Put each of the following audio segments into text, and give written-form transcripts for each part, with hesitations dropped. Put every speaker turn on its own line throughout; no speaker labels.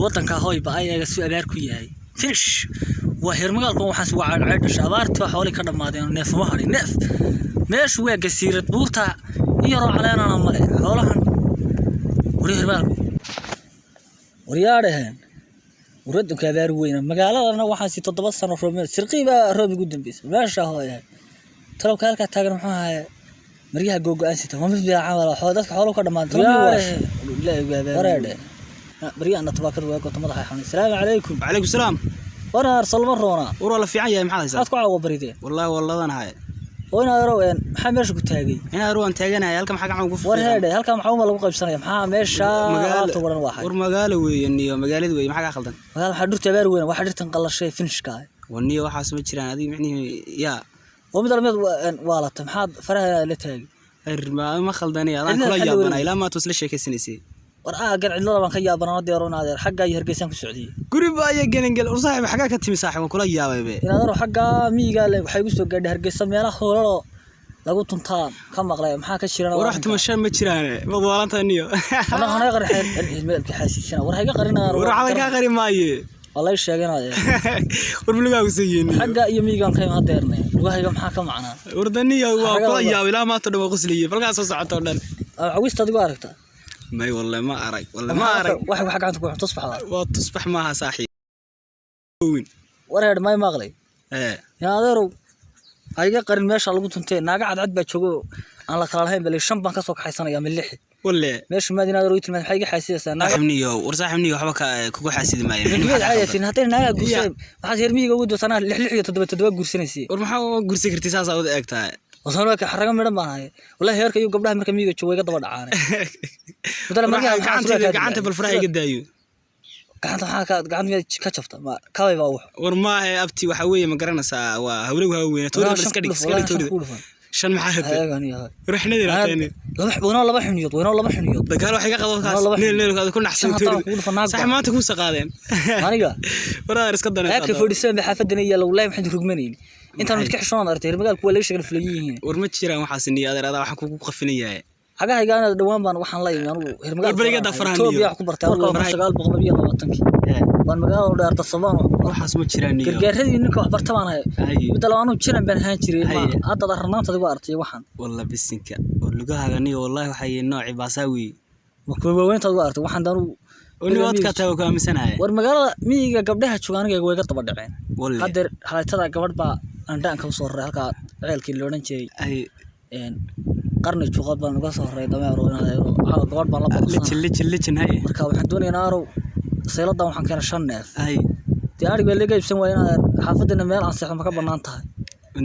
Wadanka hoyba ayaga si abaar ku yahay finish. Waa heer magaalkan, waxaas waa caydh dhashay. Abaartii waa xoolihii ka dhammaadeen, neef uma hadhin neef. Meeshu waa gasiirad, buurta in yaroo caleenana male xoolahan. Wari heer magaalku, waryaadhaheen, wadanka abaar weyna. Magaaladana waxaasi 7 sano roob sirqii baa roob igu dambeysay. Meesha hooyahay talowka halkaa taagan muxuu ahaye? Maryaha googo-aan sita waa mid bilaa camal ah, dadka xooluhu ka dhammaan. Wareedhe, baryahana tabaakada waa goota, madaxa xanuun. Asalaamu calaykum.
وعليكم السلام.
Wanaar salma roona.
War waa la fiican yahay, maxaad haysaa?
Maxaad ku caawa barideen?
Wallaahi walladanahay.
Oo inaad yarow een, maxaa meesha ku taagay?
Inaad ruwan taaganahay halka, maxaa gacan ugu
War heedhe, halkaa maxaa uma lagu qaybsanaya? Maxaa meesha alaabta waran waxay?
War magaalo weeye niyo, magaalada weeye, maxaa ka khaldan?
Magaala maxaa? Dhirta abaar weyn, waxa dhirtan qallashay finishka ah.
War niyo, waxaas ma jiraan. Adiga micnihi yaa?
Oo mid almeed waa lata, maxaad faraha la taagay?
Ma khaldani, adaan
Cidlada
kula
xalli
yaabanaa
wareeg.
Ilaa maanta isla sheekaysanaysay.
War aagan cidlada baan ka yaabanaa deero. In adeer, xaggaa iyo Hargeysaan ku socdiyey.
Guri ba ayaa gelangel. War saaxiib, xagaa ka timi saaxiib? Waan kula yaabay be.
In adeer, xaggaa miyigaa le waxay igu soo gaadhay Hargeysa, meelaha hoolaloo lagu tuntaan ka maqlay. Maxaa ka jiran?
War wax tumasho ma jiraan, ma waalantaa niyo?
Hanaga qarin meelka xaasiisana. War hayga qarinaa.
War waxba kaa qari maaye.
Waa lay sheegay in adeer.
War bilugaagu soo yeeni.
Xagga iyo miyigaan ka iman hadeerne, lugahayga maxaa ka macnaa?
War daniyo, waa
Xaggaa
kula
walba.
yaabay ilaa maanta dhan, waa qosliyey balkaa soo socoto dhan.
Cawista adigu aragta?
May, wallahi ma arag, wallahi ma arag.
Wax waxa gacanta ku tusbaxda.
Waa tusbax maaha saaxiib.
War heer, may maqlay?
Ee.
In adeerow, hayga qarin meesha lagu tuntee. Naaga cadcad baa joogo aan la kala lahayn, bal shan baan kasoo kaxaysanaya min lixi.
Walle.
Meesha maad in adeer tilmaad, maxay iga xaasidaysaa naaga?
Saaxiibniyo, war saaxiibniyo, waxba ka kugu xaasidi maayo.
Miyaad caadatiin hadday naagaa guursadeen? Maxaad reer miyiga ugu doontaa? Lix lix iyo toddoba toddoba guursanaysay.
War maxaa u guursan kartay? Saasaa wada eeg tahay.
Wasaan xaraga midhan baan ahay wallahi. Heerka iyo gabdhaha marka miyiga joogo iga daba dhacaane. Madala maryaha maxaa
gacanta
suraalkaa
gacanta
dilay?
Bal faraha iga daayo.
Gacanta maxaa ka gacanta miyaad ka jabta? Ma kabay baa wax?
War maahe abti, waxa weeye ma garanaysaa, waa hawlagu hawa weyna. Toorida bal iska dhig, iska dhig toorida. Shan maxaa rabtay?
Ayagan yahay.
Ruuxnadii raatayni.
Laba waynoo, laba xiniyood waynoo, laba xiniyood.
Dagaal waxay ka qabo kaas.
Laba
neel neel ku naxsan.
Shan haddaan
toorida
kugu dhufan naag
sax
baa.
Maanta kuusa qaadeen.
Aniga
War adeer, iska danaysa.
AK 47 ba xaafadana yaalla wallahi. Waxaan rugmanayn intaan mid ka xishoon aragtay. Reer magaalku waa laga sheegay fulan yihiin.
War ma jiraan waxaas niyo adeer, adaa waxaan kugu qafinan yahay.
Xagahayga ana dhawaan baan waxaan la imi anigu reer magaalka.
War beriga dafarahan
Itoobiya
iyo.
wax ku bartay anigu 1922-kii baan magaalada dheerta sabaan.
Waxaas ma jiraan niyo.
Gargaaradii ninka wax barta baan ahay.
Haye.
Midda labaad, anigu jiran baan ahaan jiray.
Haye.
Hadda rarnaanta adigu aragtay waxaan.
Walla bisinka, war lugahaaga niyo, wallahi waxaa yihiin noocii baasaa weeye.
Ma kuwa waaweynta adigu aragtay waxaan danu.
Wani waad ka tahay, ku aaminsanahay.
War magaalada miyiga gabdhaha jooga aniga way iga daba dhaceen.
Walle.
Haddeer halaytada gabadh baa andhaanka usoo raray halkaa ceelkii la odhan jiray.
Ay.
Een, qarni juuqad baan uga soo raray dameero in adeero. Caawa gabadh baan la
lijin
boqsan.
Lijin lijin, haye.
Marka waxaan doonayaa naarow sayladan waxaan keenay shan neef.
Hay.
Dee adhig baa laga iibsan waaya in adeer. Xaafadina meel aan seexdo ma ka bannaan tahay?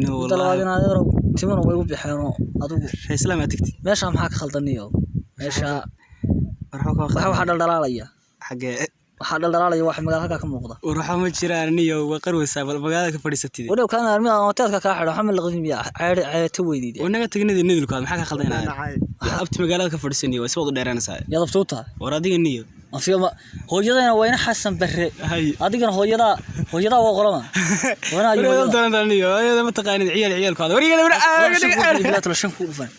No.
Midda labaad,
Wallahi
in adeerow, timana way igu bixeenoo adigu.
Islaam aad tagtid.
Meesha maxaa ka khaldaniyo meesha?
War waxba ka
waxa dhaldhalaalaya.
Xagee?
Waxaa dhaldhalaalaya waxa magaala halkaa ka muuqda.
War waxba ma jiraan niyo, waa qarweysaa, bal magaalada ka fadhiisatid.
Wadhow kaan armi aan hoteelka kaa xidho waxma laqdin miya ceere ceeto weydiid.
War naga tagnadii nidilkaad, maxaa ka khaldanaya abti? Magaalada ka fadhiisaniyo, waa si wad u dheeranaysaa.
Yadabtuu tahay.
War adiga niyo.
Afiga ma hooyadayna waa ina Xasan Barre.
Hay.
Adigana hooyadaa, hooyadaa waa qolama wana ayo
war
hooyadaa.
doontaa niyo, ayada ma taqaanid, ciyaal ciyaalkaada warigada war.
Shan ku dhufan.